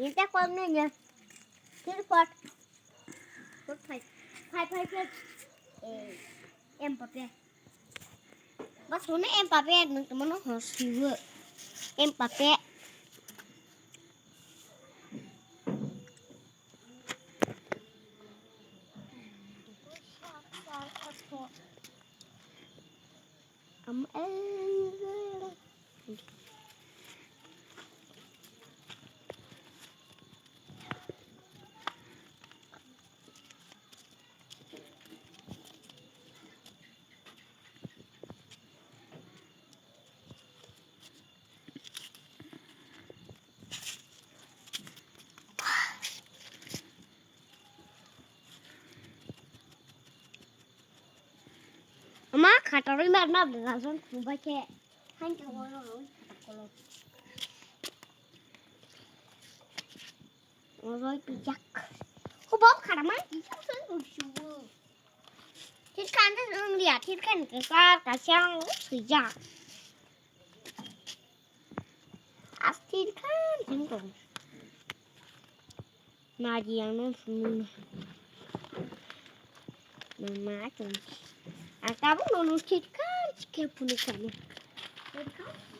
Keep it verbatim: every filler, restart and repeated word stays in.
Ini tak kau ni ni. Sini pot. Pot five. Five, five, five. Eh, Mbappe. Bas, mana Mbappe? Nang teman ho siwa. Mbappe. Am- Ama khatarwi mar na rajon kubai khe. Thank you, boy. Oi pijak. Kubo kharama. Thirkan de wng liya, thirkan ke kar kasang swijak. As thirkan him tong. Naji ang nung sunu. Nung ma tong. Ang tabuk nung thirkan ke punu kanu. Thirkan.